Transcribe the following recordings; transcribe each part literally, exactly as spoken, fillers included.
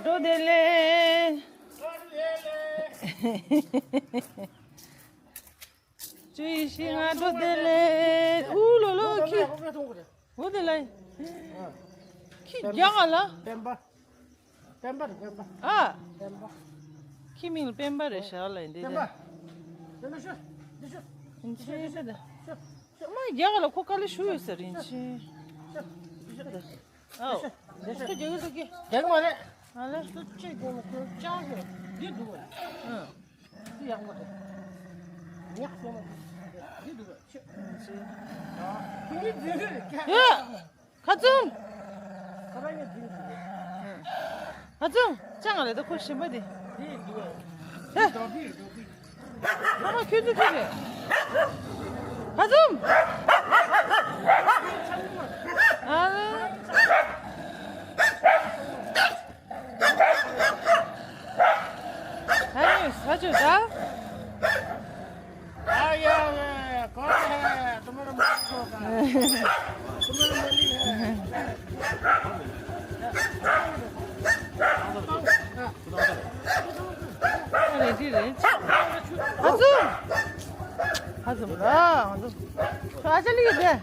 འགྲོ་བདེ་ལེགས། ཅུ་ཡི་ཤི་ང་འགྲོ་བདེ་ལེགས། ཨུ་ལོ་ལོ་ཁྱི། འོ་དེ་ལ། ཁྱི་རྒྱག་ག་ལ། སྤེན་པ། སྤེན་པ་རེད་སྤེན་པ། ཨ། སྤེན་པ། ཁྱི་མིང་ལ་སྤེན་པ་རེད་ཤག་ལ་འདི་སྤེན་དེ། པ། སྤེན་པ་ཤོད། འདི་ཤོད། རིན་ཆེན་ཤོད་དང་། ཤོད། ཤོད། མ་རྒྱག་ག་ལ་ཁོ་དཀའ་ལས་ཞུ་ཡོད་ས་རིན་ཆེན། ཤོད། འདི་ཤོད་དང་། ཨའོ། ཁྱོད་རྒྱག་གི་ཟེར་གི། རྒྱག་གི་མ་རེད། ཨ་ལ། ཁྱོད་ཅི་དགོས་ན་ཁོས་ཅག་གི་འདི་འདུག་ག། ཨང་། འདི་ཡག་པོ་རེད། ཉག་སོང་ན་འདི་འདུག་ག། ཁྱོད། ཁྱོད་འདི་འདི་ཡོད། ཁ་ཚུམ། ཁ་ར་ཡོད་འདི་འདུག་ག། ཁ་ཚུམ། ཅང་ང་ལ་ད་ཁོ་ཞིམ་པ་འདི། འདི་འདུག་ག། ཧེ། འདི་འདུག་ག། ཨ་མ་ཁྱོད་ཚོ་ཁྱོད་རེད། ཁ་ཚུམ། ཨ་ལ། ཨ་ནི་ས་ཆུ་ད། ཨ་ཡ་ཡ། कौन है? तुम्हारा मालिक होगा। तुम्हारा मालिक है। ཨ་རེ་རེ་རེ། ཧ་ཙུམ། ཧ་ཙུམ་ར། ཧ་ཙུམ། ཁྱོད་ཨ་ཅག་ལི་ཡོད་དེ།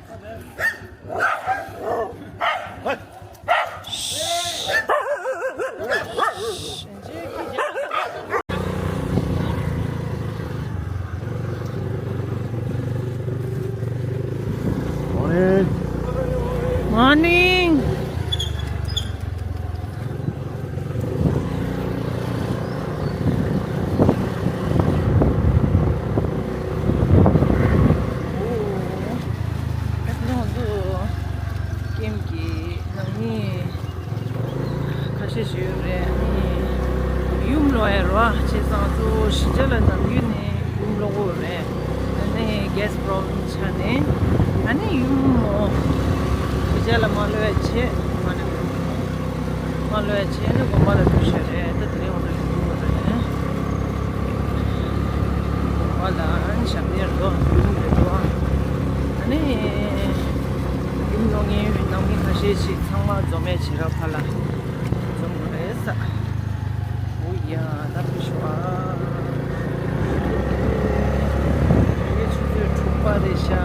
Morning. Morning. ཨོ། ཨ་ནི་ང་ཚོ་ཀེམ་གྱི་ནང་མི་ཁ་ཤས་ཤིག་ཡོད་རེད། ཨ་ནི་ཡུམ་ལོག་ཡ་རེད་བ། བྱས་ཙང་ང་ཚོ་གཞིས་ཆགས་ལ་ནམ་རྒྱུན་ནས་ཡུམ་ལོག་གི་ཡོད་རེད། ཨ་ནི་གེ་སི་པོ་རོབ་ལེམ་ཆགས་ནས། ཨ་ནི་ཡུམ་མོ་གཞིས་ཆགས་ལ་མ་ལོག་ཡ་བྱས། མ་ལོག་ཡ་བྱས་ནས་དགོན་པ་ལ་འགྲོ་ཤག་རེད། ད་དེ་རིང་ང་ཚོ་ཡུམ་ལོག་གི་ཡོད་རེད། དགོན་པ་ལ་ཨ་ནི་ཞབས་བརྟན་རེད་དོ། ཡུམ་རེད་དོ། ཨ་ནི་ཡུམ་ལོག་མཁན་ནང་མི་ཁ་ཤས་ཤིག་ཚང་མ་འཛོམས་ཡ་བྱེད་རོགས། ཕར་ལ་འཛོམས་དགོས་རེད་ས། ཨོ་ཡ། ད་ཕི་ཤོ་ཨ། ད་རེས་ཆུ་ཚོད་དྲུག་པ་རེད་ཤག།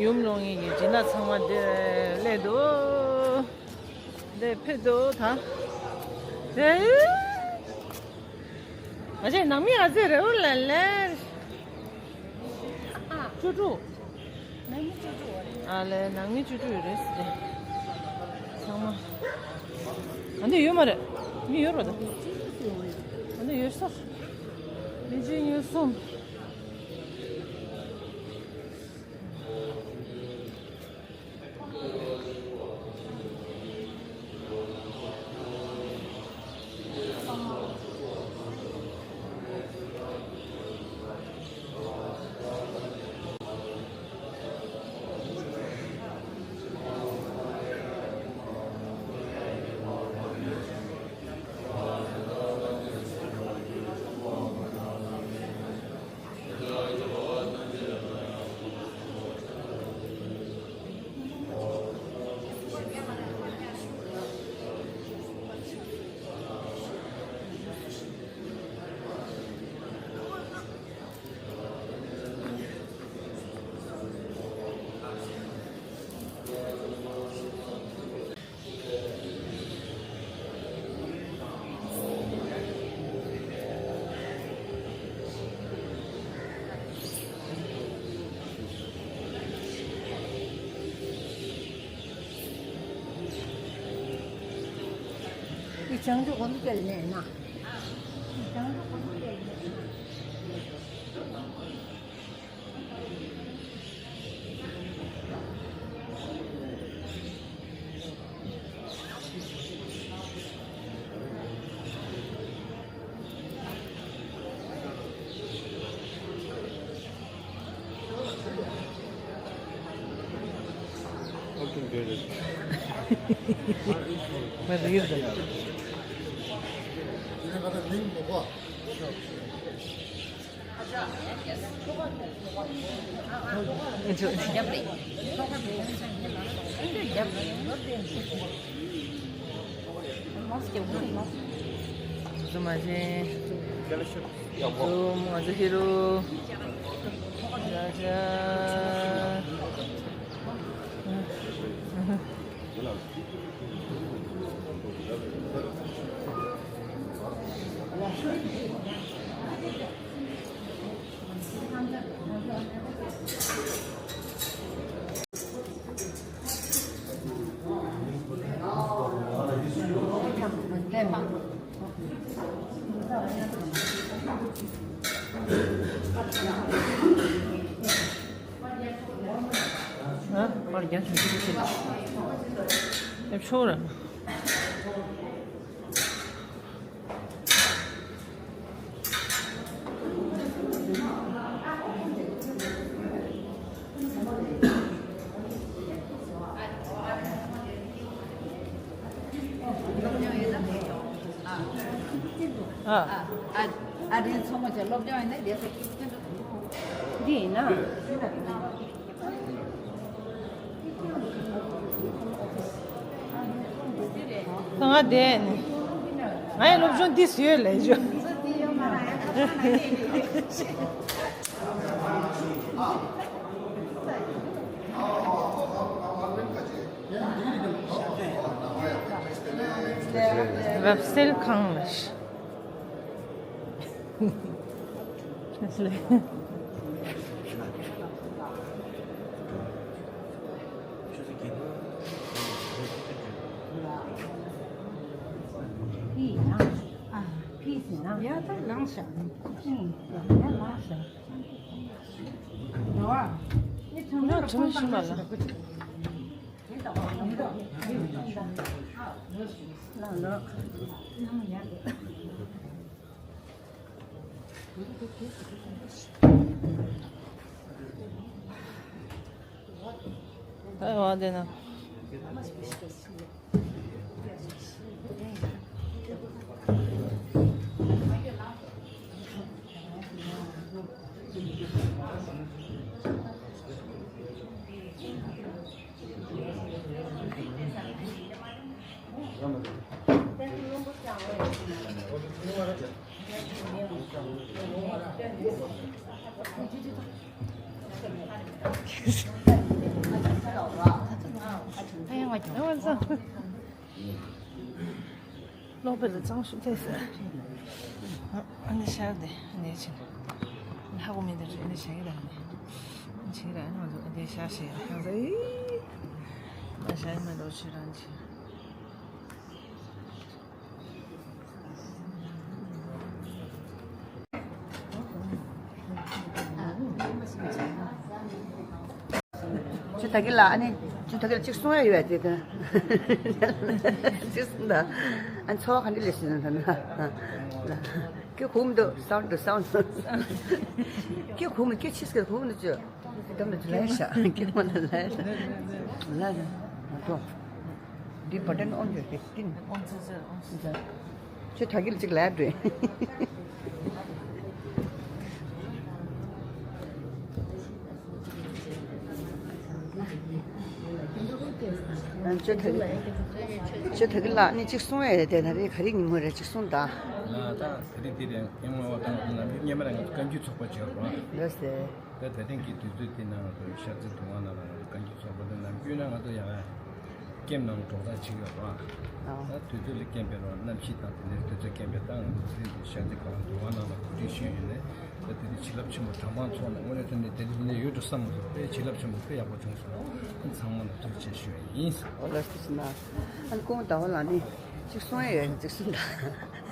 ཡུམ་ལོང་ཡིན་གྱི་སྦྱིན་བདག་ཚང་མ་འདིར་སླེབས་འདུག་འདིར་ཕེབས་འདུག་ད། ཨེ། ང་ཚོའི་ནང་མི་ཨ་ཙི་རེ་འུ་ལ་ལེ། བཅུ་དྲུག་ནང་མི་བཅུ་དྲུག་ཡོད་རེད། ཨ་ལེ། ནང་མི་བཅུ་དྲུག་ཡོད་རེད་ཟེར་ཏེ། ཚང་མ། ཨ་འདི་ཡོད་མ་རེད། མི་ཡོད་རེད་ད། ཨ་འདི་ཡོད་ས། མི་གཅིག་གཉིས་གསུམ། ཅང་ཅོ་གོ་མི་སྐད་ནས་ན། ཅང་ཅོ་གོ་མི་སྐད་ནས་ན། ཨ། ཨ། ཨ་རིའི་ཚོང་མ་ཆེ་སློབ་སྦྱོང་ཡིན་ན་རྒྱལ་ས་ཀྱི་འདི་ཡིན་ན། ང་དེ་ནི། ང་ཡི་སློབ་སྦྱོང་འདི་ཟེར་ལས་བརྗོད། རབ་གསལ་ཁང་ལ། ཡ་ད་ལངས་ཤག་ཡ་ལངས་ཤག་ཡ་ད་ལངས་ཤག་ང་དྲི་མ་ཞིག་མ་ལ། ད་ཡོང་བ་དེ་ན། ལོག་པའི་ལ་གཙང་ཤུགས་ཐེབས་ཟེར། ཨ་ནི་ཤར་དེ་ཨ་ནི་ཕྱིན། ཧ་གོ་མི་འདུག་ཨ་ནི་བྱེད་ཀྱི་ར་ནི། བྱེད་ཀྱི་ར་ནི་ང་ཚོ་ཨ་ནི་ཤར་ཞེས་ཧ་གོ་ཨི། ང་ཤར་མི་འདུག་ཕྱིར་རང་ཕྱིན། ཁྱོད་ད་གི་ལ་ཨ་ནི། ཁྱོད་ད་གི་ལ་གཅིག་གསུང་ཡ་ཡོད་ཡ་དེ་ད། གཅིག་གསུང་ད། ཨ་ནི་ཚོར་བ་ག་འདྲ་ལས་ཤེས་ན་ད་ན། ཁྱོད་གོ་མི་འདུག་སའུན་ཌི་འདུག་སའུན་ཌི། ཁྱོད་གོ་མི་ཁྱོད་ཕྱིས་ཀྱི་གོ་མི་འདུག་ཅོ། དམ་ལ་ལ་ཡ་ཤ་ཁྱོད་མ་ལ་ལ་ཡ་ཤ། ལ་ལ་མ་གཏོགས། འདི་བ་ཊན་ཨོན་བྱས་ཏེ་བསྟན། ཨོན་ཆེ་ཆེ་ཨོན་ཆེ། ཁྱོད་ད་གི་ལ་གཅིག་ལབ་རེད། ཁྱོད་ད་གི་ཁྱོད་ད་གི་ལ་ནི་གཅིག་གསུང་ཡ་རེད་དེ་ད་རེས་ག་རེ་ཉིན་མོ་རེད་གཅིག་གསུང་ད། ང་ད་ད་རེས་དེ་རེད་ཨེ་མ་བ་དང་ང་ཚོ་ནམ་རྒྱུན་སྔོན་མ་རེད་ང་ཚོ་བཀའ་འགྱུར་ཚོགས་པ་བྱས་པ། ལགས་སེ། ད་ད་ཐེངས་ཀྱི་དུས་ཚོད་དེ་ནང་ང་ཚོ་ཤར་རྩེ་དུང་དབང་ནང་ལ་ང་ཚོ་བཀའ་འགྱུར་ཚོགས་པ་དེ་ནམ་རྒྱུན་ན་ང་ཚོ་ཡང་ཀེམ་ནང་ལ་འགྲོ་སྟངས་ཅིག་ཡོད་རེད་བ། ཨ། ད་དུས་ཚོད་ལ་ཀེམ་སྤེལ་རོགས་གནམ་གཤིས་དང་དེ་ནས་དུས་ཚོད་ཀེམ་སྤེལ་བཏང་ང་ཚོ་ཚེ་འདི་ཤར་རྩེ་གང་དུང་དབང་ནང་ལ་གོ་སྒྲིག་ཞུས་ཡོད་ནས་ད་དེ་ནས་བྱིན་རླབས་ཆེན་པོ་གྲྭ་པ་ཚོ་ནས་དངོས་གནས་དེ་ནས་དེ་ནས་ཡོད་འགྲོ་བསམ་མ་སོང་དཔེ་བྱིན་རླབས་ཆེན་པོ་དཔེ་ཡག་པོ་བྱུང་སོང་ཚང་མ་ལ་ཐུགས་རྗེ་ཆེ་ཞུ་ཡ་ཡིན། ཨོ་ལགས་སོ་ན། ཨ་ནི་ཁོང་ཟླ་བ་ལགས་ནི་གཅིག་གསུང་ཡ་ཡོད་གཅིག་གསུང་དང་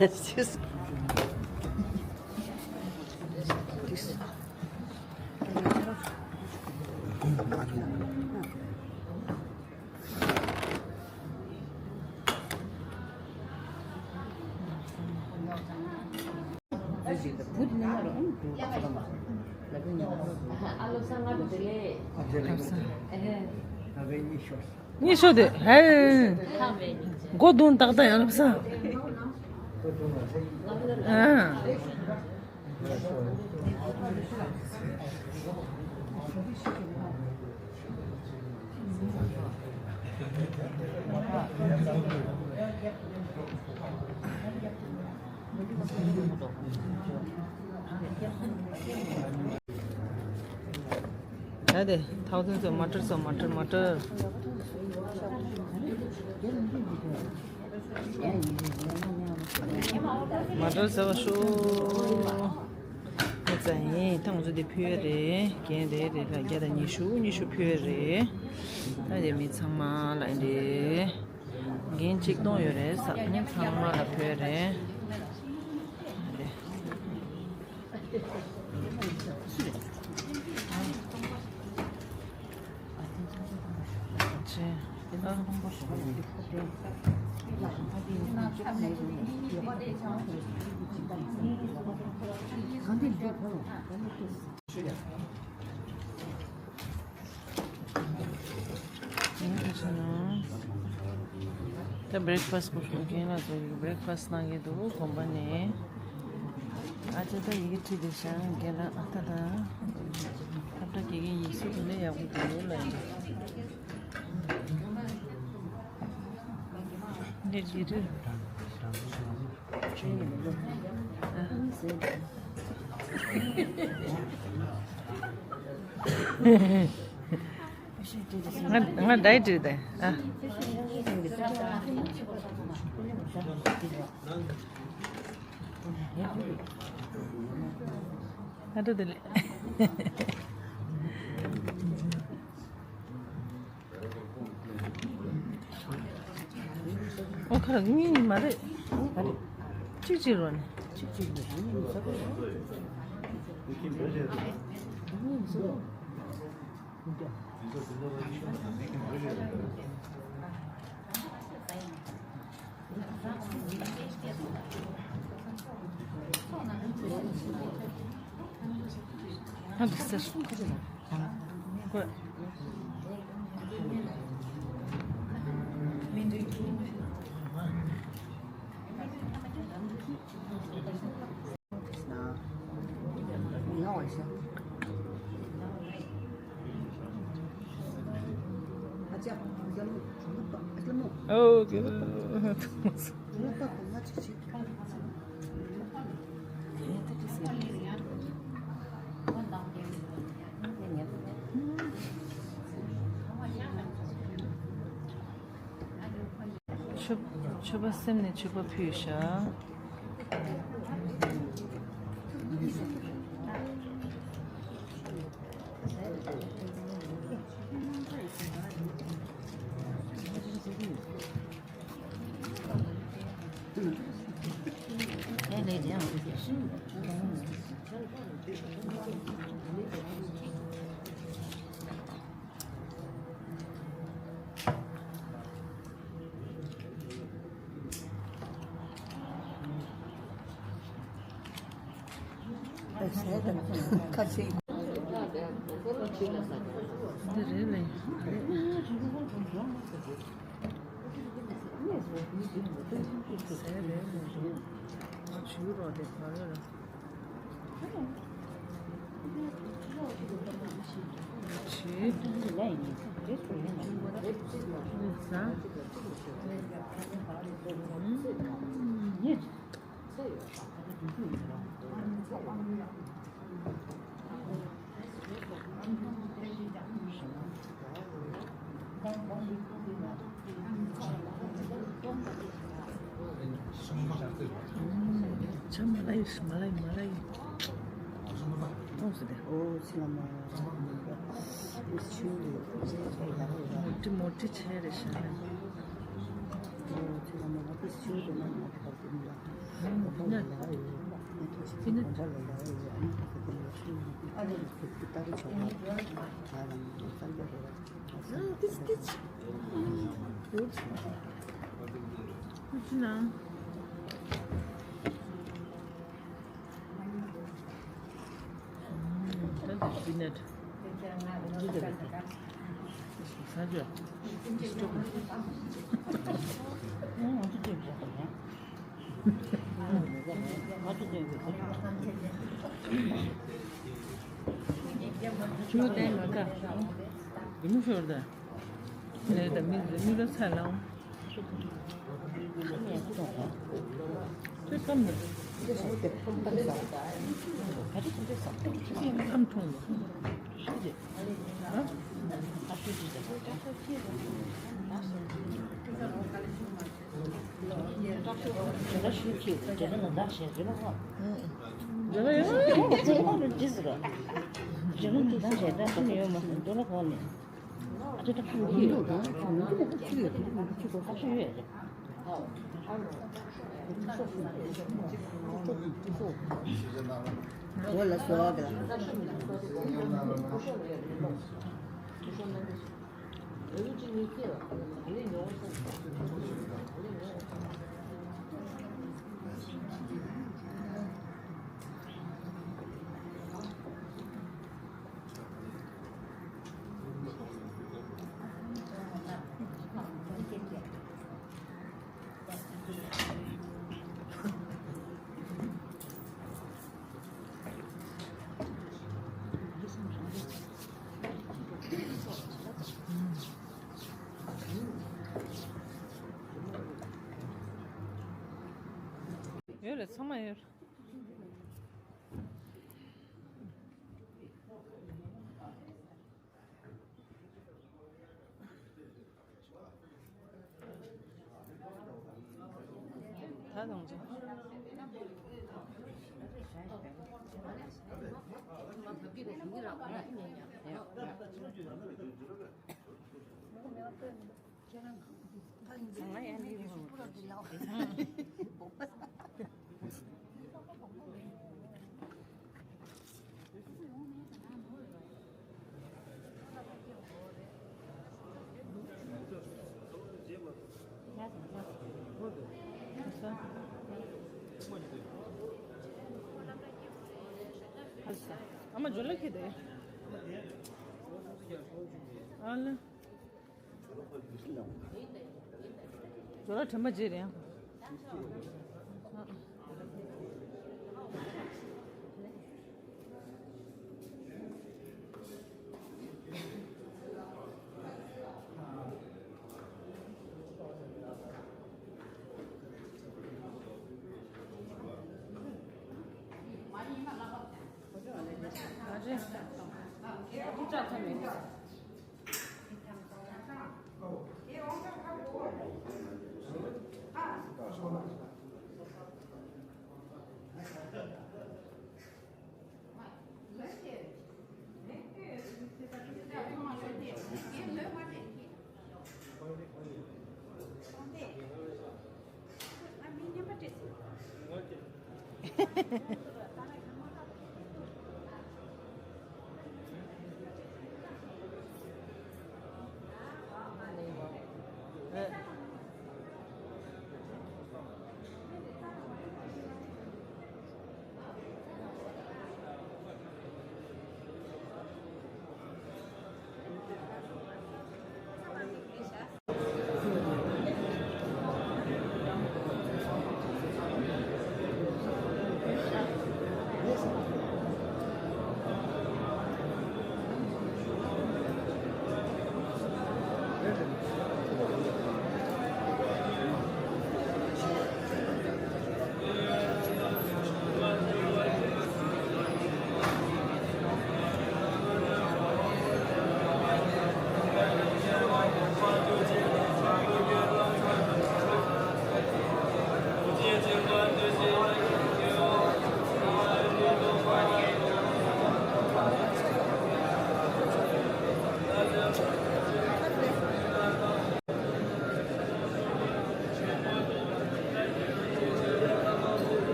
གཅིག་གསུང་། ཉི་ཤོ་དེ་ཧེ། མགོ་རྡུང་ཏག་ཏག་ཡང་ལབ་ས། ཨ། ད་དེ་ཐའོ་ཐུན་ཚོ་མ་ཊར་ཚོ་མ་ཊར་མ་ཊར། མ་ཊར་ཟེར་བ་ཤོ། ཨ་ཙ་ཡིན་ད་ང་ཚོ་འདི་ཕུལ་ཡ་རེད་རྒན་རེད་རེད་ལ་བརྒྱ་དང་ཉི་ཤུ་ཉི་ཤུ་ཕུལ་ཡ་རེད། ད་དེ་མི་ཚང་མ་ལ་འདི་རྒན་གཅིག་སྟོང་ཡོད་རེད་ས་ཚང་མ་ལ་ཕུལ་ཡ་རེད། ད་བྷི་རེག་ཕ་སི་པོ་ཤོག་རྒན་ལགས་ཚོ་བྷི་རེག་ཕ་སི་གནང་གི་འདུག་དགོན་པ་ནས། ཨ་ཅེ་ད་ཡི་གེ་བྲིས་བསྡད་ཤག་རྒན་ལགས་ཨ་ད་ད། ཁ་བརྡ་དགེ་རྒན་ཡིག་གཟུགས་དེ་འདྲ་ཡག་པོ་འདུག་ལབ་ཡིན། འདི་འདི་རེད། ང་ང་ཌའེ་ཊི་རེད་ཨ། ང་ཌའེ་ཊི་ལས། ཨོ་ཁ་ལག་གཉིས་གཉིས་མ་རེད། གཅིག་གཅིག་རོ་ནི། གཅིག་གཅིག་རོ་ནི། ང་འདུག་ཟེར། ཁོས། ཨོ་ཀེ། མཆོད་མཆོད་པ་སེམས་ནས་མཆོད་པ་ཕུལ་བཞག་འདི་རེད་ལེ། ཟས་རེད་ལེ། ང་བྱུག་རོགས་དེ་ག་རེ་རེད། ཆ་མ་ལ་ཡི་མ་ལ་ཡི་མ་ལ་ཡི། ཐོངས་སུ་དེ། ཨོ་ཚི་ལ་མ། ཨིས་ཆུ་ལི། ཏི་མོ་ཏི་ཆེ་རེ་ཤ་ན། ཨོ་ཚི་ལ་མ་ཨིས་ཆུ་ལི་མ་མ་ཁ་ཏི་མ། ཨ་ན། ཏི་ན། ཨ་ལ་ཏི་ཏི་ཆོ་མ། ཨ་ལ་མ་ཏི་ཏི་ཆ། ཨ་ཏི་ཏི་ཆ། ཨ་ཅི་ན། ད་དེ་སྤི་ནཊ། འདི་དེ་རེད་དེ། ས་འཇོག་ཨང་། ང་ཚོ་དེ་རེད་དེ། ང་ཚོ་དེ་རེད་དེ། ཆུ་བོ་བསྟན་མ་དགའ། རི་མོ་ཤོར་ད། ལས་ད་མི་མི་ལ་ཚ་ལང་། ཁྱོད་ཀམ་ནས། ཁམ་འཐུང་ནས། ཡོད་ལ་ཚང་མ་ཡོད། ད་དང་ཚོ། ཨ་མ་ཇོ་ལ་ཁེ་དེ། ཨ་ལ། ཇོ་ལ་དྲན་པ་བརྗེད་རེད་ཡང་།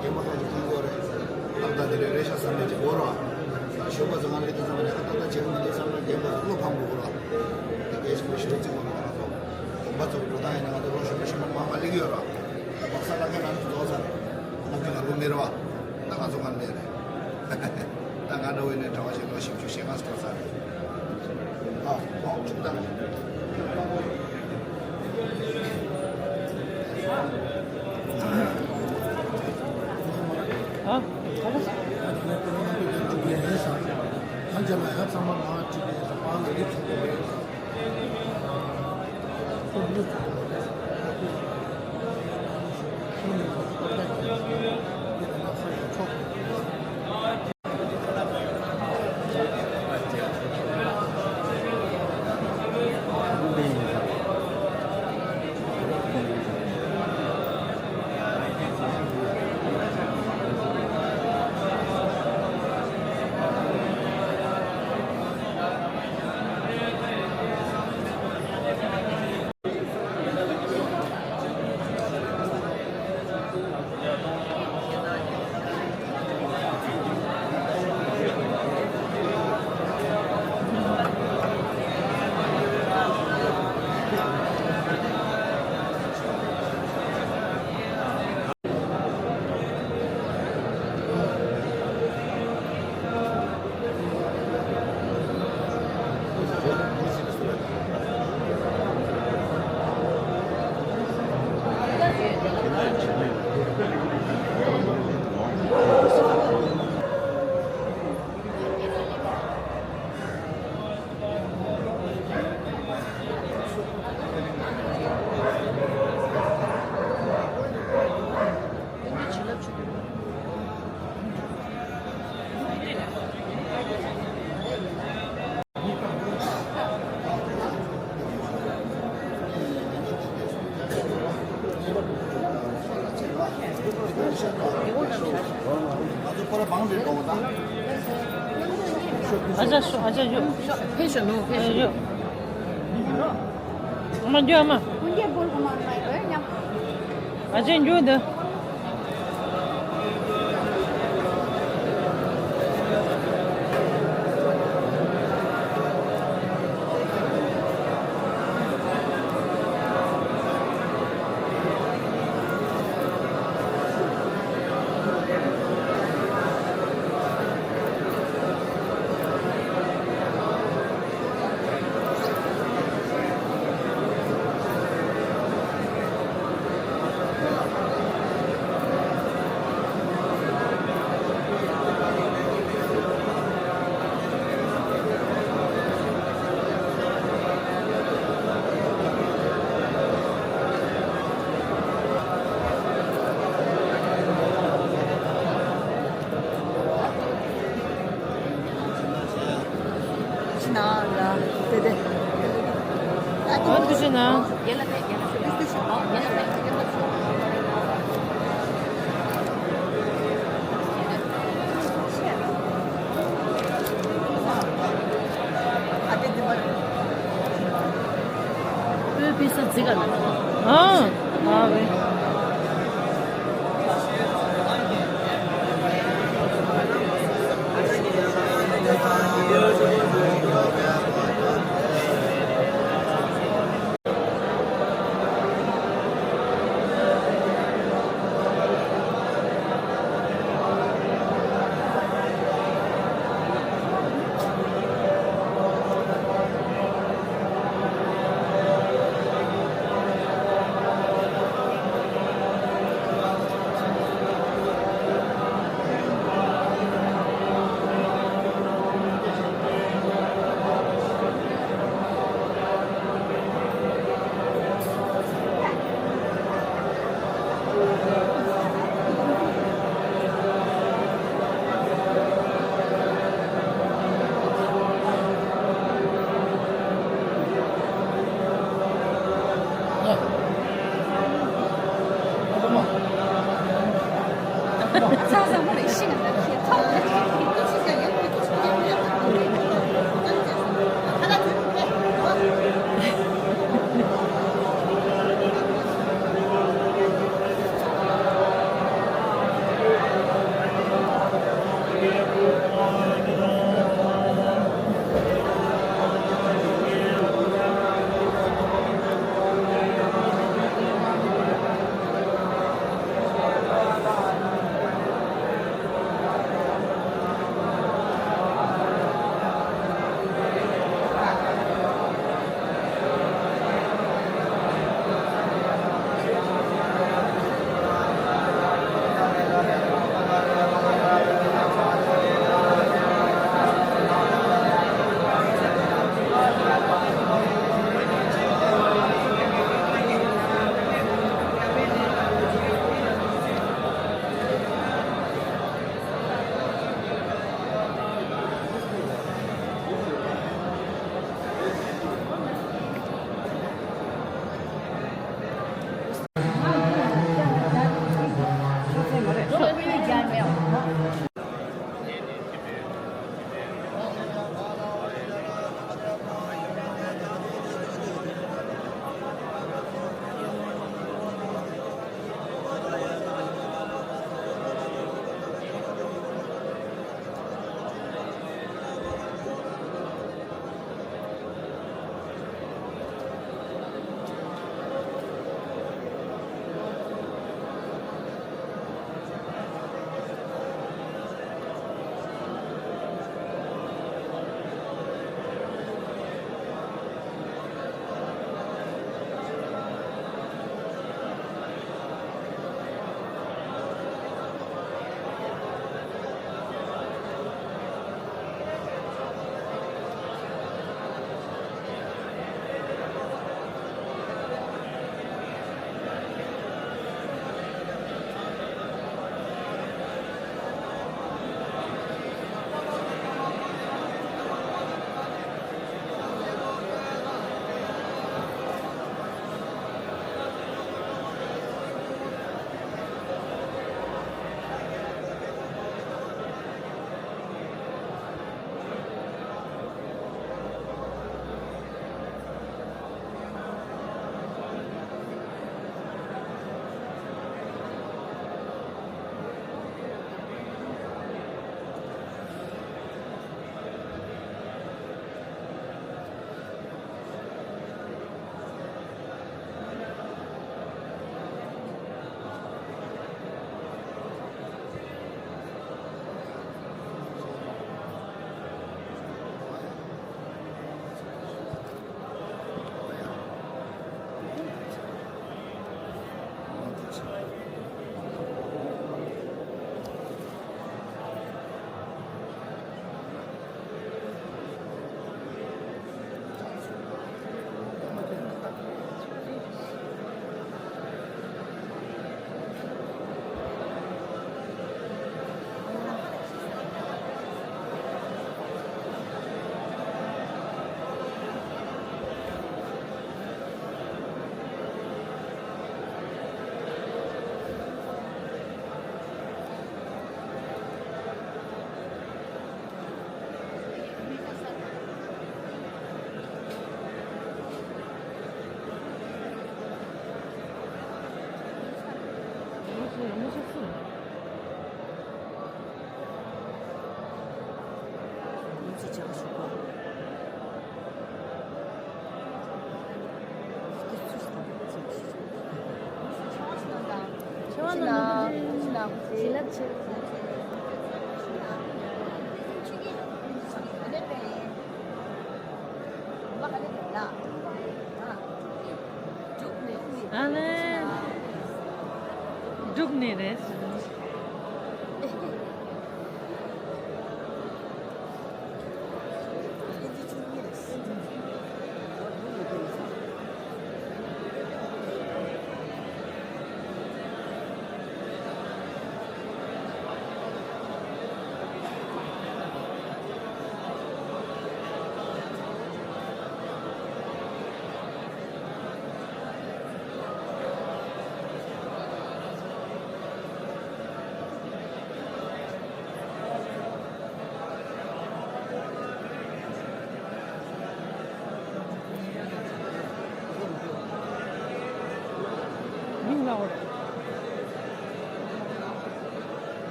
རྒན་པ་ཁ་ཅིག་ཁུར་དགོས་རེད། ལག་བརྡ་དེ་རེད། རེད་ཤག་བསམ་པའི་ཅིག་དགོས་ར། ད་ཞོགས་པ་ཚོ་ང་རེད་དེ་ཚང་མ་ལས་ཀ་ཏག་ཏག་བྱེད་ཀྱི་མི་འདུག་བསམ་ན་རྒན་པ་བློ་ཕམ་དགོས་ར། དེ་གས་ཞིག་པོ་ཞེ་པོ་བརྩི་དགོས་ར། ང་ཚོ་དགོན་པ་ཚོ་གི་འགྲོ་སྟངས་ཡིན་ན་ང་ཚོ་ལོ་གཞོན་པ་གཞོན་པ་མང་མང་སླེབས་ཀྱི་ཡོད་ར། ད་པག་ས་ལ་ངས་ང་ཚོ་རྫོགས་ཚར་རེད། ང་ཚོ་ང་རུ་མེད་ར་བ། ད་ང་ཚོ་ང་མེད་རེད། ད་ང་འདྲ་བོ་ནས་གྲྭ་བ་ཞིག་ལོ་ཞིབ་འཇུག་བྱེད་ང་སྤྲོ་ས་རེད། ཨ། ཨོ་ཆུང་དང་། ཨ། ཨ། ཨ་ཅག་ཤོག་ཨ་ཅག་ཡོད། ཕེབས་ཤོག་ནུ་ཕེབས་ཤོག་ཡོད། ཨ་མ་འགྱོ་ཨ་མ། ཨ་ཅག་འགྱོ་འདི། ཨ་ལེ། འབྲུག་ནས་རེད།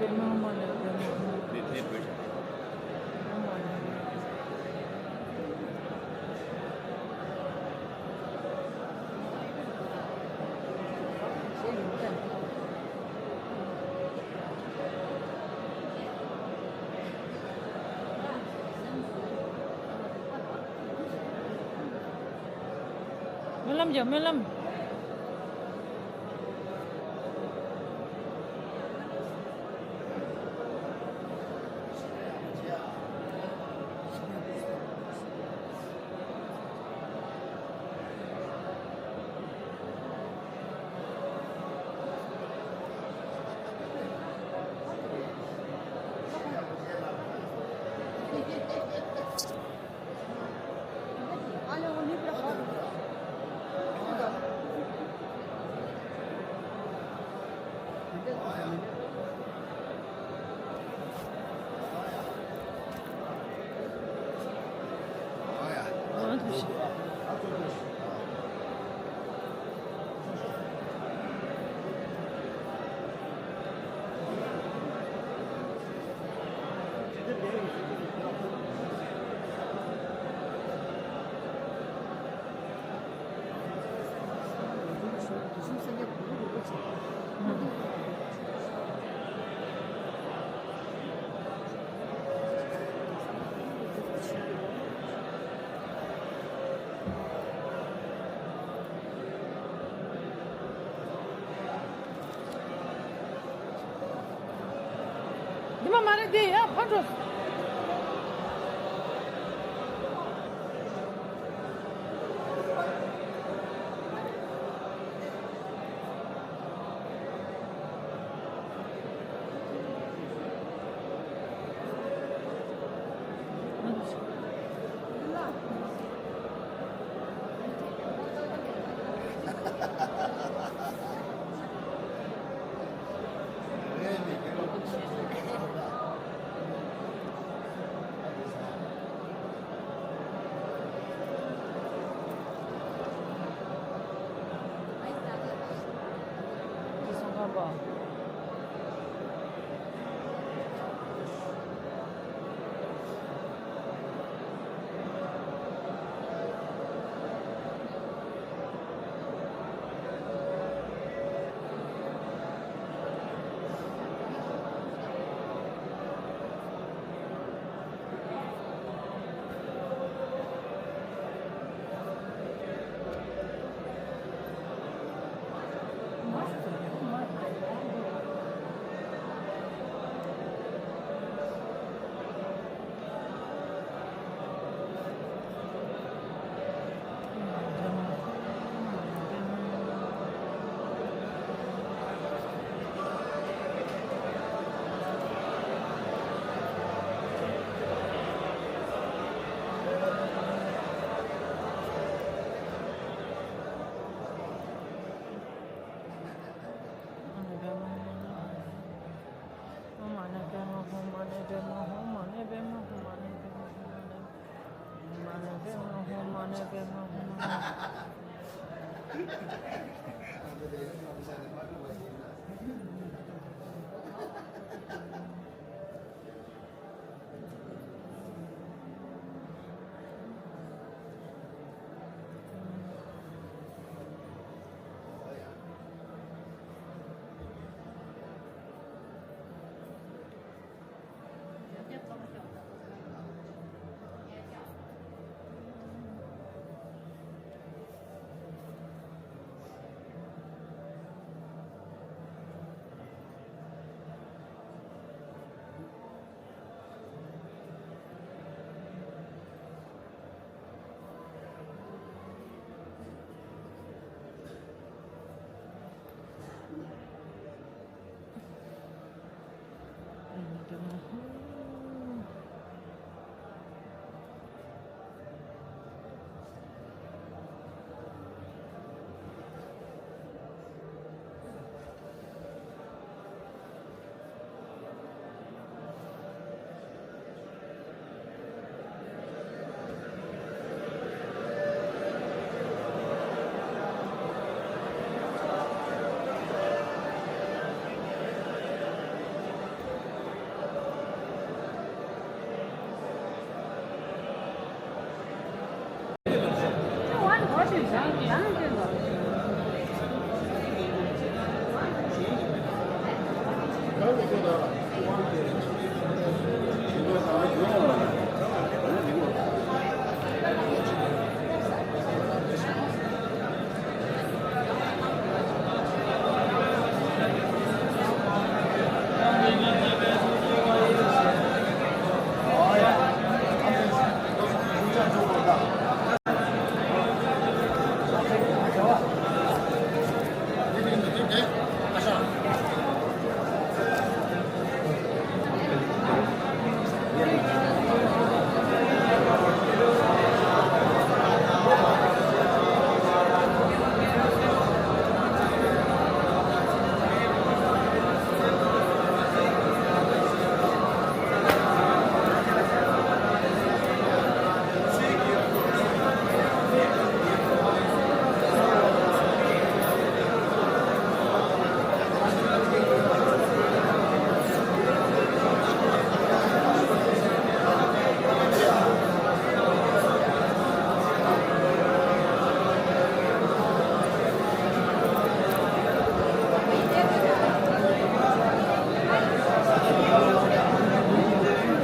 སྨོན་ལམ་རྒྱོབ། སྨོན་ལམ། འདི་མ་མ་རེད། འདི་ཡ་ཕར་འགྲོ།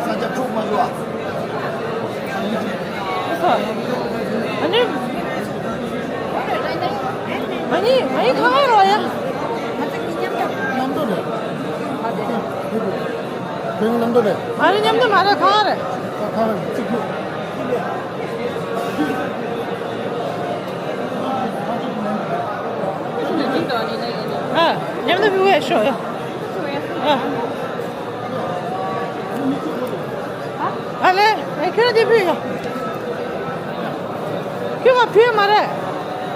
ས་ཆ་འཁྲུག་མ་བྱུང་ཨ། ཨ་ནི། ཨ་ནི་ཨ་ནི་ག་པར་རོགས་ཡ། མཉམ་དུ་རེད། ཁྱོད་མཉམ་དུ་རེད། ཨ་ནི་མཉམ་དུ་མ་རེད། ག་པར་རེད། ད་ག་པར་རེད། གཅིག་གྱུར། ཨ། མཉམ་དུ་ཕུལ་བས་ཤོག་ཡ། ཨ། ཨ་ལེ། ཨ་ཁྱོད་འདི་ཕུལ་ཡ། ཁྱོད་ང་ཕུལ་མ་རེད།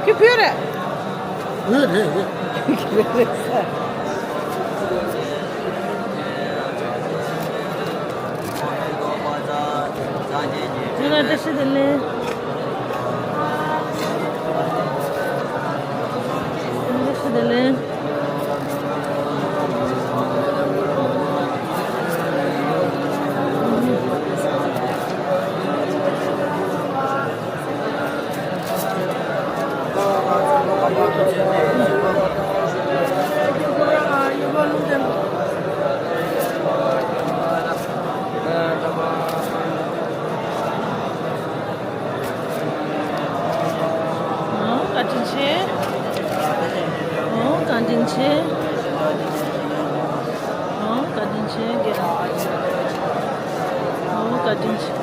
ཁྱོད་ཕུལ་རེད། ཕུལ་རེད། ང་བཀྲ་ཤིས་བདེ་ལེགས། བཀྲ་ཤིས་བདེ་ལེགས། ཨོ་བཀའ་དྲིན་ཆེ། ཨོ་བཀའ་དྲིན་ཆེ། ཨོ་བཀའ་དྲིན་ཆེ་རྒན། ཨོ་བཀའ་དྲིན་ཆེ།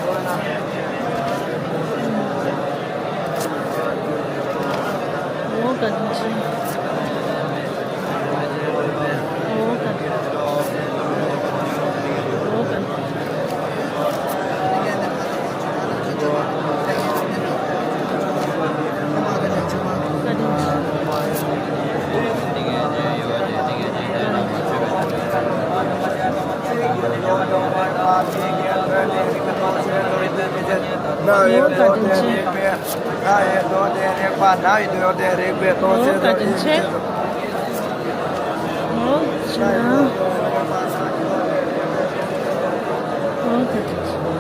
ཨོ་བཀའ་དྲིན་ཆེ། ཨོ་བཀའ་དྲིན་ཆེ། ཨོ་བཀའ་དྲིན་ཆེ། ཨོ་བཀའ་དྲིན་ཆེ། ཨོ་བཀའ་དྲིན་ཆེ། ཨོ་ཕྱི་ནང་། ཨོ་བཀའ་དྲིན་ཆེ།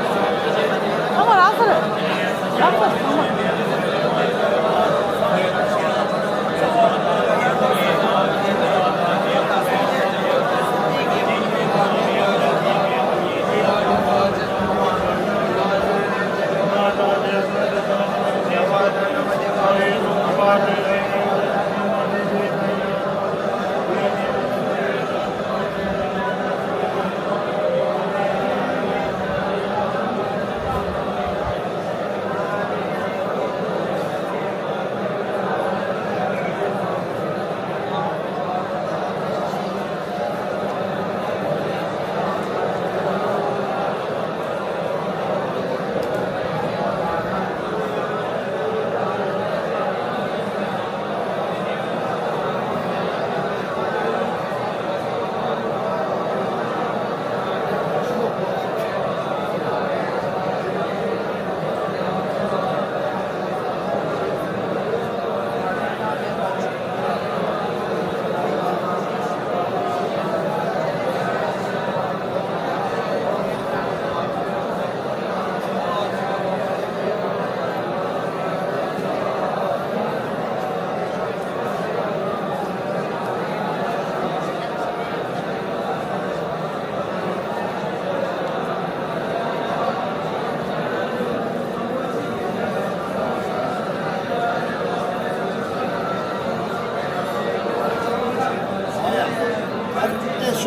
ཚང་མ་རག་ས་རེད། རག་ས་རེད་ཚང་མ།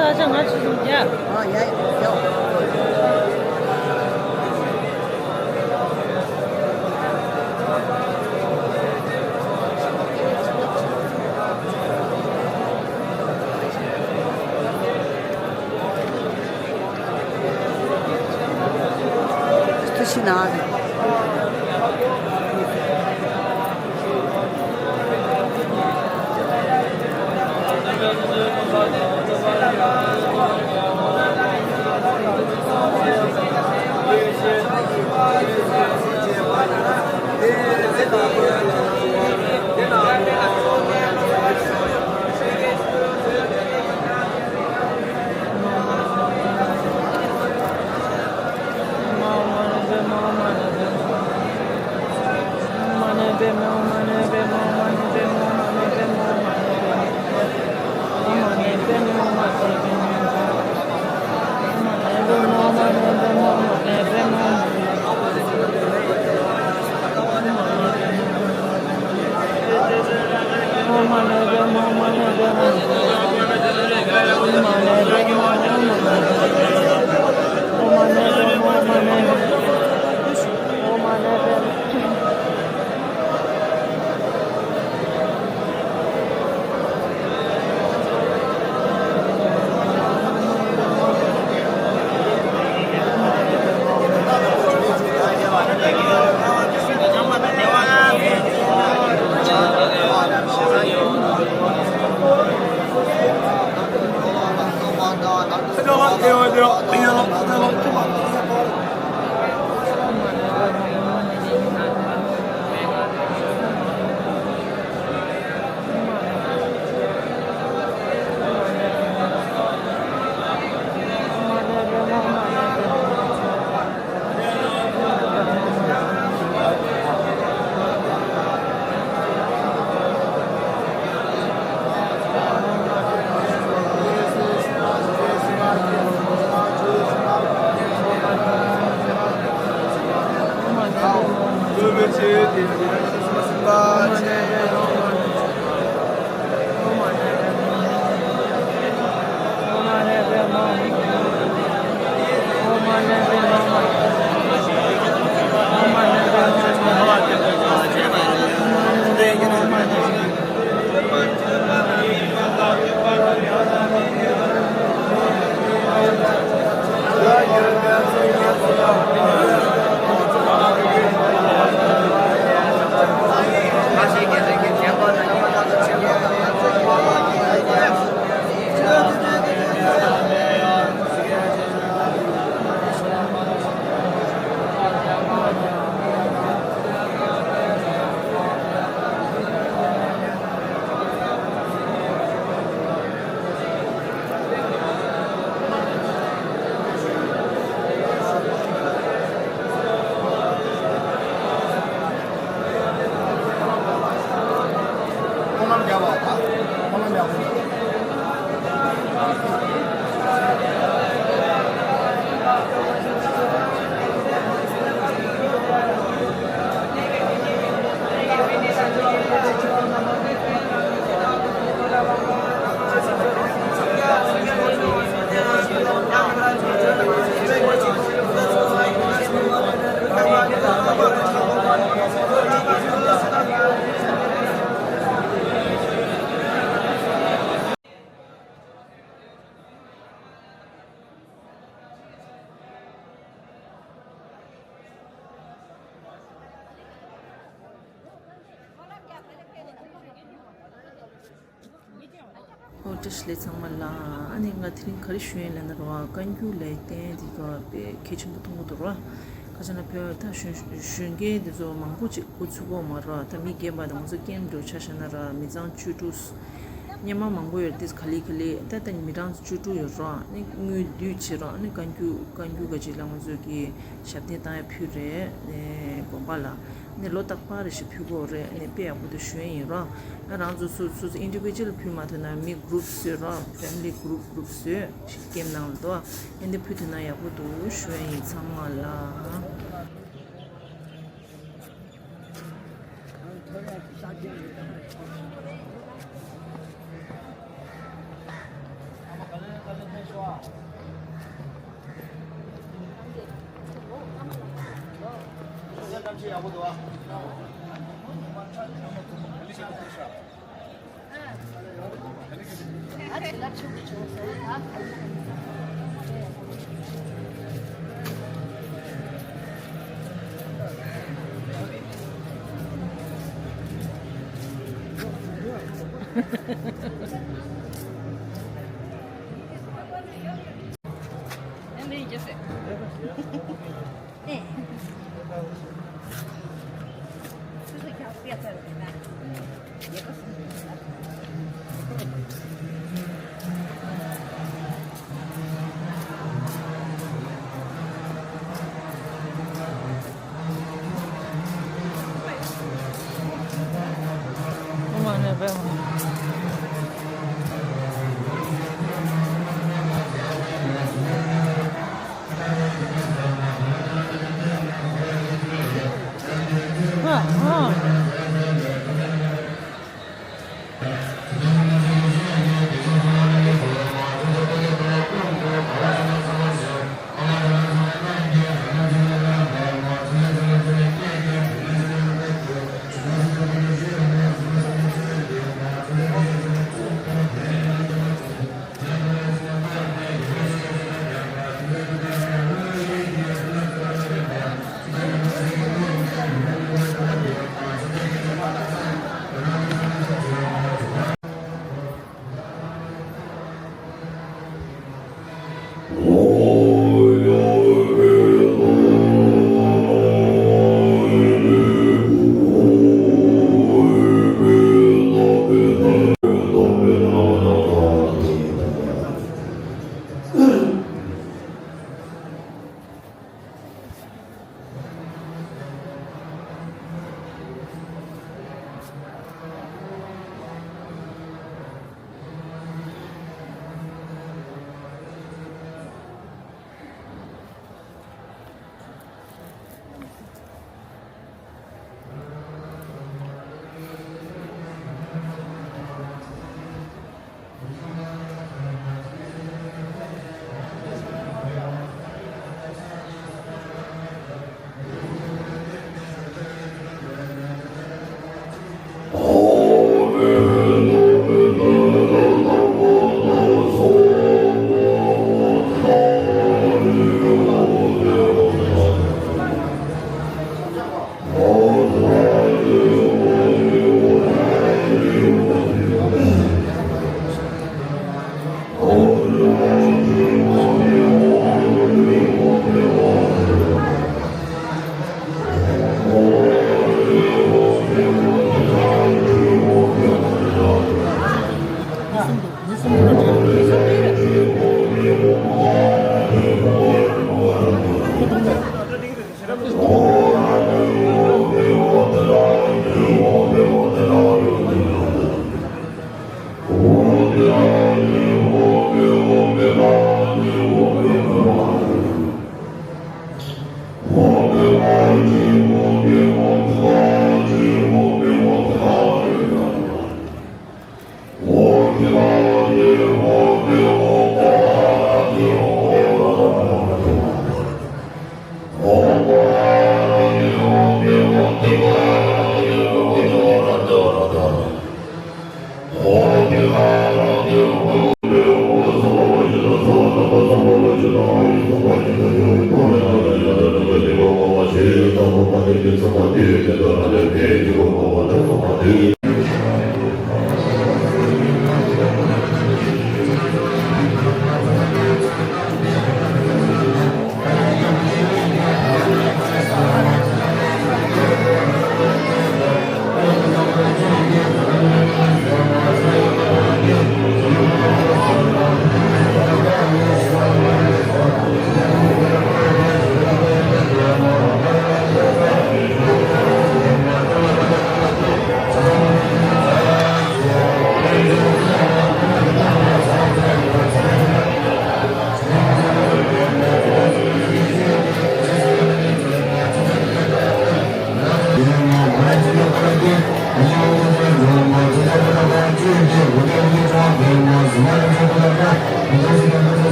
ས་ཆ་ང་ཚོ་ཡ། ཨ་ཡ་ཡ། ཨོ་བཀྲ་ཤིས་བདེ་ལེགས་ཚང་མ་ལ། ཨ་ནི་ང་དེ་རིང་ག་རེ་ཞུ་ཡིན་ལབ་ན་ར་བ། བཀའ་འགྱུར་ལས་བརྟེན་དེ་ག་དཔེ་གལ་ཆེན་པོ་མཐོང་གི་འདུག་ར། ཁ་ཆ་ན་བོད་ད་གཞོན་གཞོན་སྐྱེས་དེ་ཚོ་མང་པོ་ཅིག་འགོ་ཚུགས་ཀྱི་ཡོད་མ་རེད་བ། ད་མི་རྒན་པ་དང་ང་ཚོ་རྐྱེན་འགྲོ་ཆ་བཞག་ན་ར་མི་ཚང་བཅུ་དྲུག་སྙེ་མ་མང་པོ་ཡོད་དེ་ག་ལེ་ག་ལེ་ད་ད་མི་གྲངས་བཅུ་དྲུག་ཡོད་ར། ཨ་ནི་དངུལ་བསྡུས་བྱེད་ར། ཨ་ནི་བཀའ་འགྱུར་བཀའ་འགྱུར་ག་ཅིག་ལ་ང་ཚོ་གི་ཞབས་བརྟན་བཏང་ཡ་ཕུལ་རེད། ཨེ་དགོན་པ་ལ་ནི་ལོ་རྟག་པར་རེ་ཞིག་ཕུལ་དགོས་རེད། ནི་དཔེ་ཡག་པོ་དེ་ཞུ་ཡ་ཡིན་ར། ཨ་རང་ཚོ་སོ་སོ་སོ་ཨིན་ཌི་བི་ཇུ་ཨལ་ཕུལ་མ་ཐུབ་ན་མི་གུ་རུབ་བཟོས་ར། ཕེ་མི་ལི་གུ་རུབ་གུ་རུབ་བཟོས་ཞིག་ཀེམ་ནང་ལ་དོ། ཨ་འདི་ཕུལ་ཐུབ་ན་ཡག་པོ་འདུག་ཞུ་ཡ་ཡིན་ཚང་མ་ལ།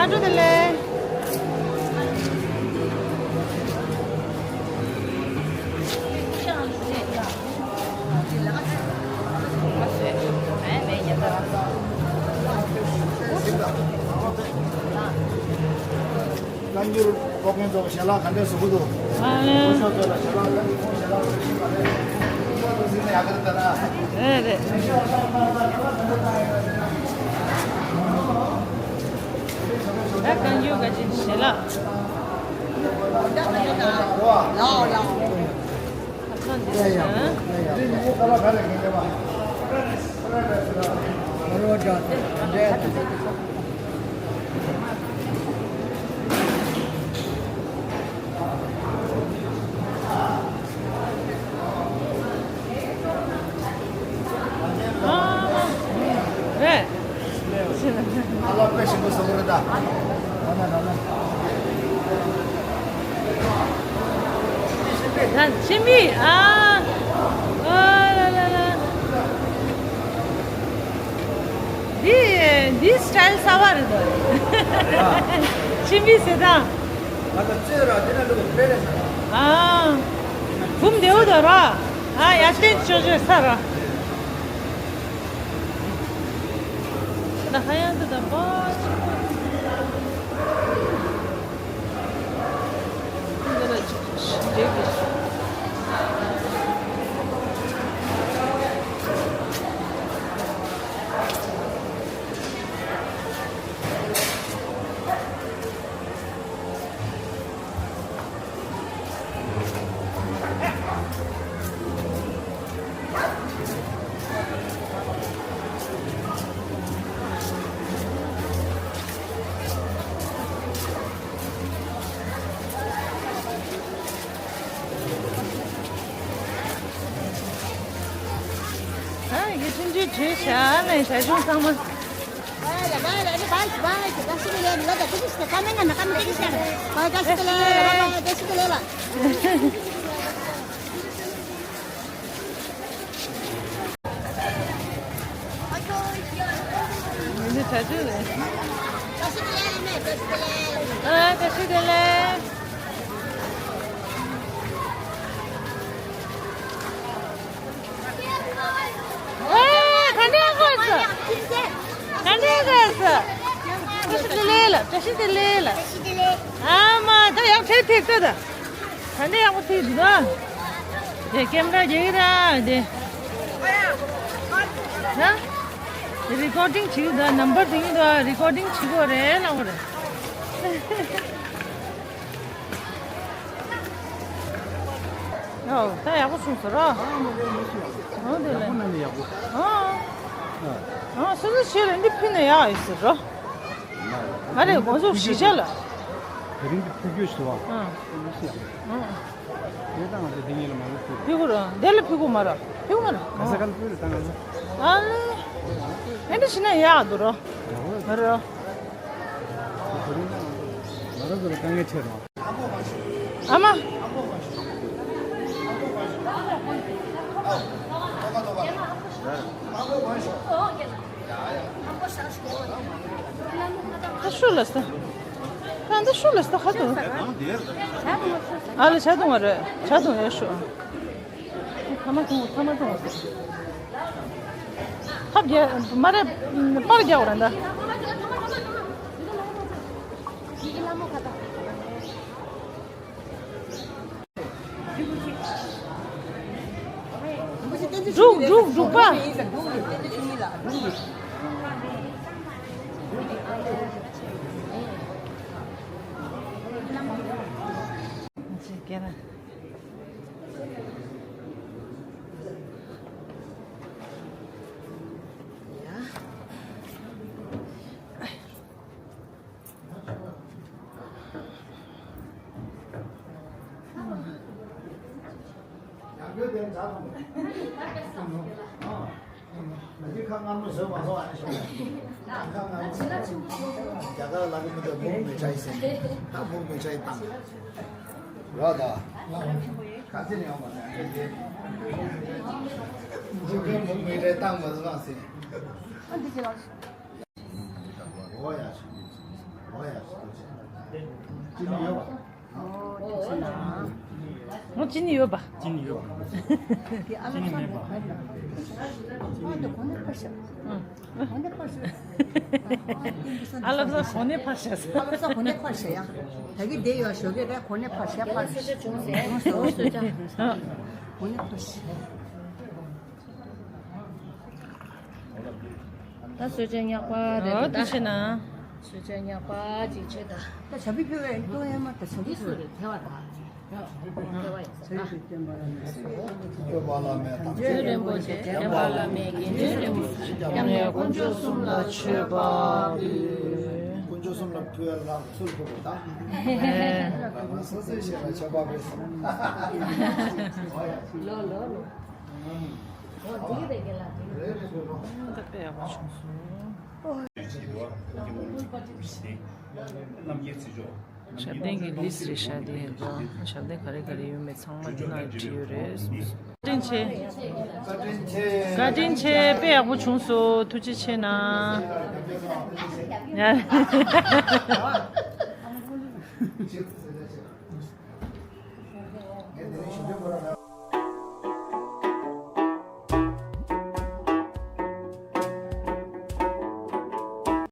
སྔ་དྲོ་བདེ་ལེགས། འགྱུར་སློབ་དཔོན་ཚོ་ཞལ་ལག་ག་འདྲས་བཟོ་གི་འདུག་ཨ་ལེ། སྐུ་ཞབས་ཚོ་ལ་ཞལ་ལག་ག་འདྲས་ཁོང་ཞལ་ལག་ག་འདྲས་ཞིག་མ་རེད། སྐུ་ཞབས་ཚོ་ཟིན་ན་ཡག་གི་རེད་ད་ན། རེད་རེད། ད་གང་རྒྱུ་ག་ཅིག་ཞལ་ལག་ལའོ་ལའོ། ཁ་ཚང་འདི་ཡ་ཡ་ཡ་ཡ། རེད། ཨ་ལ་དཔེ་ཞིམ་པོ་བཟོ་གི་རེད་ད། ད་ཕྱི་མི་ཨ། ཨ་ལ་ལ་ལ། འདི་འདི་སི་ཊལ་གསར་པ་རེད་ད། ཕྱི་མི་ཟེར་ད། ང་ད་ཚོད་ར་འདི་ན་ལུག་སྤྲད་རེད་ཟེར། ཨ། འབུམ་བདེ་བོ་ད་ར། ཨ་ཡ་བསྟན་ཅོ་ཅོ་ས་ར། ད་ཧ་ཡང་དུ་ད་པོ། འདི་ལ་ཅིག་འདྲེ་གི། ཨ་ཡི་ཆུང་ཆུང་བྲོས་བྱ་ནས་བྱ་གཞུང་ཚང་མ། མི་འདི་གྲྭ་ཆུང་རེད། ཨ་བཀྲ་ཤིས་བདེ་ལེགས། ཨེ། ག་འདྲས་དགོས་སོ། ག་འདྲས་དགོས་སོ། བཀྲ་ཤིས་བདེ་ལེགས་ལ། བཀྲ་ཤིས་བདེ་ལེགས་ལ། ཨ་མ་ད་ཡག་ཐེབས་ཐེབས་ལྟོས་ད། ག་འདྲས་ཡག་པོ་ཐེབས་འདུག་ད། དེ་ཀེམ་ར་རྒྱག་གི་ར་དེ། ན། དེ་རི་ཀོར་ཌིང་བྱེད་ཀྱི་འདུག་ནམ་བར་དེ་གཉིས་འདུག་རི་ཀོར་ཌིང་བྱེད་དགོས་རེད་ལབ་པ་རེད། ཨོ། ད་ཡག་པོ་བྱུང་ཟེར་རོ། ཨོ་དེ་ལས། ཨོ། ཨོ་སོ་སོ་ཞིག་ལ་འདི་ཕུལ་ན་ཡག་ཡོད་ཟེར་རོ། ང་རེ་དགོང་ཟོག་བཞི་ཆ་ལ། དེ་རིང་གི་ཕུལ་རྒྱུ་ཞུ་བ། ཨ། ཨོ། དེ་ད་ང་ཚོ་དེ་ཉིད་ལ་མ་ལུས་ཕུལ། ཕུལ་གོ་རོ། དེ་ལ་ཕུལ་གོ་མ་རོ། ཕུལ་གོ་མ་རོ། ག་ས་ག་ལ་ཕུལ་རེ་ད་ང་ཚོ། ཨ་ལེ། ཨེ་འདྲ་བྱས་ན་ཡག་འདུག་རོ། ཡག་པོ་རེད། མ་རོ། དེ་རིང་ང་རང་ཚོ་ལ་དཀའ་ངལ་འཕྲད་རོགས། ཨ་མ། ད་ཤུ་ལ་ས། ད་ད་ཤུ་ལ་ས་ཧ་དུ། ཨ་ལ་ཆ་དུང་བ་རེད། ཆ་དུང་ཡོད་ཤུ། ཐ་མ་དུང་ཐ་མ་དུང་། ཐབ་རྒྱ་མ་རེད། པར་རྒྱག་བ་རེད་ད། འབྲུག་འབྲུག་འབྲུག་པ། ཡང་བསྐྱར་དེ་ཛ་དང་། ཨ། ཁ་ང་མོ་བཟོས་མ་སོང་ཨ་ནི་ཤོག་ཁ་ང་མོ། རྒྱ་གར་ལ་གི་མི་འདུག་མུག་མི་ཆ་ཡི་ཟེར་ནས། ད་མུག་མི་ཆ་ཡི་བཏང་། རོ་ད། ག་ཚོད་ནས་ཡོང་བ་ཟེར་ཨ་ནི་དེ། མུག་མི་རེ་བཏང་མ་སོང་ཟེར། ཨ་འདི་ཅི་ལ། འོ་ཡ། འོ་ཡ། ཅི་ལ་ཡོད་པ། ཨོ་ཐུགས་རྗེ་གནང་། ང་ཅི་ནི་ཡོད་པ། ཅི་ནི་ཡོད་པ། དེ་ཨ་ལགས་ས་ནི་མེད་པ། ཨ་འདི་གོ་ནས་ཕར་ཤོག་ཨ་འདི་གོ་ནས་ཕར་ཤོག་ཨ་ལགས་ས་གོ་ནས་ཕར་ཤོག་ཨ་ལགས་ས་གོ་ནས་ཕར་ཤོག་ཡ། ད་གི་བསྡད་ཡོད་ཞོགས་ཀས་རེད། གོ་ནས་ཕར་ཤོག་ཕར་ཤོག་གོ་ནས་ཕར་ཤོག་ད་གསོལ་ཇ་ཉག་པ་རེད། ཨོ་ད་ཤེ་ན། གསོལ་ཇ་ཉག་པ་ཅིག་ཆེ་ད། ད་བྱ་བི་ཕེ་བའི་ཏོ་ཡ་མ་ད་བྱ་བི་ཕེ་བའི་ཐལ་བ་ད། ཐལ་བ་ཡིན་ས་ད། སྐྱོབ་པ་བླ་མེད་དམ་ཆོས་རིན་པོ་ཆེ། འདྲེན་པ་བླ་མེད་དགེ་འདུན་རིན་པོ་ཆེ། དཀོན་མཆོག་གསུམ་ལ་མཆོད་པ་འབུལ། དཀོན་མཆོག་གསུམ་ལ་ཕུལ་བའི་ལག་ཚུར་ཕུལ་དགོས་ད། ལོ་ལོ་ལོ། ཞབས་བརྟན་གྱི་ལིས་རེ་ཤ་དེ་ཡིན་པ། ཞབས་བརྟན་ག་རེ་ག་རེ་ཡོད་མེད་ཚང་མ་འདི་ན་བྲིས་ཡོད་རེད། བཀའ་དྲིན་ཆེ། བཀའ་དྲིན་ཆེ། དཔེ་ཡག་པོ་བྱུང་སོང་། ཐུགས་རྗེ་ཆེ་གནང་།